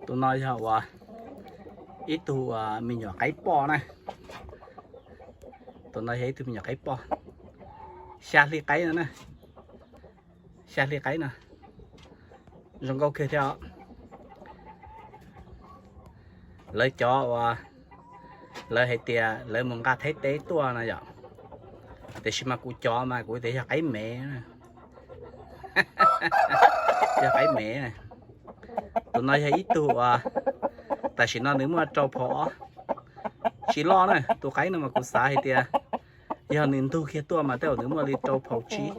Tus no yog uas ib tug uas me nyuam qaib poj na. Tus no yog ib tug me nyuam qaib poj. Xya hli qaib no na. Xya hli qaib no. Zoo nkauj kawg thiab os. Lawv cov uas lawv hais tias lawv mus nqa Thaib teb tuaj no yom. Tiam sis mas kuv cov mas kuv tias yog qaib mev. Yog qaib mev. Tus no yog ib tug uas tam sim no nws muaj rau phaus ob. Tsis loj na, tus qaib no mas kuv xav hais tias yog nws ntug kiag tuaj mas tej zaum nws muaj li rau phaus tsib.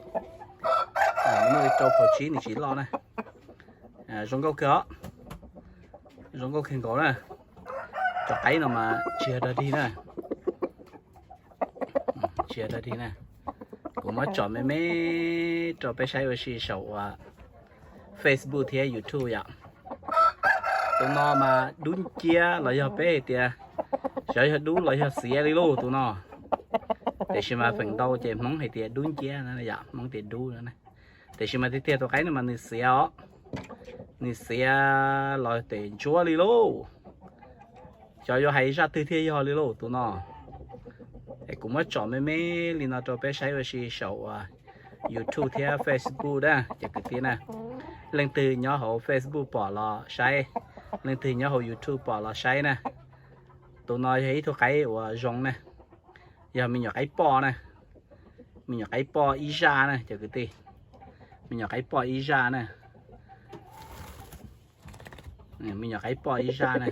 Nws muaj li rau phaus tsib, nws tsis loj na. Zoo nkauj kawg os. Zoo nkauj kawg nkaus na. Cov qaib no mas tsis yog dog dig na. Tsis yog dog dig na. Kuv muab tso me me rau peb saib ua si saum uas Facebook thiab YouTube yom. Tus no mas dub nciab los yog peb hais tias xyov yog dub los yog xiav li lauj tus no. Tiam sis mas feem ntau ces Hmoob hais tias dub nciab no yom, Hmoob tias dub no na. Tiam sis mas tiag tiag tus qaib no mas nws xiav os. Nws xiav los tes ntsuab li lauj. Xyov yuav hais zaj twg thiaj yog li lauj tus no. Es kuv muab tsom me me li no rau peb saib ua si saum uas YouTube thiab Facebook na cov kwv tij na. Leej twg nyob hauv Facebook pom los saib, leej twg nyob hauv YouTube pom los saib na. Tus no yog ib tug qaib uas zoo na, yog me nyuam qaib poj na. Me nyuam qaib poj ib zaj na cov kwv tij. Me nyuam qaib poj ib zaj na. Me nyuam qaib poj ib zaj na.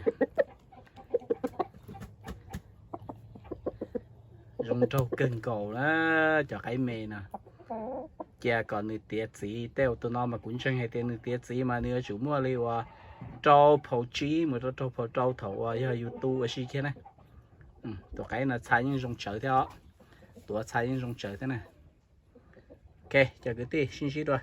Zoo nraug kawg nkaus na cov qaib me no. Cia kom nws tiav txiv, tej tus no mas kuv ntseeg hais tias nws tiav txiv mas nws yuav tsum muaj li uas rau phaus tsib mus rau rau phaus rau thaum uas yog yus tu ua si kiag na. Tus qaib no txha yeej zoo tsawv thiab os. Tuav txha yeej zoo tsawv thiab na. Ok cov kwv tij, sib ntsib dua.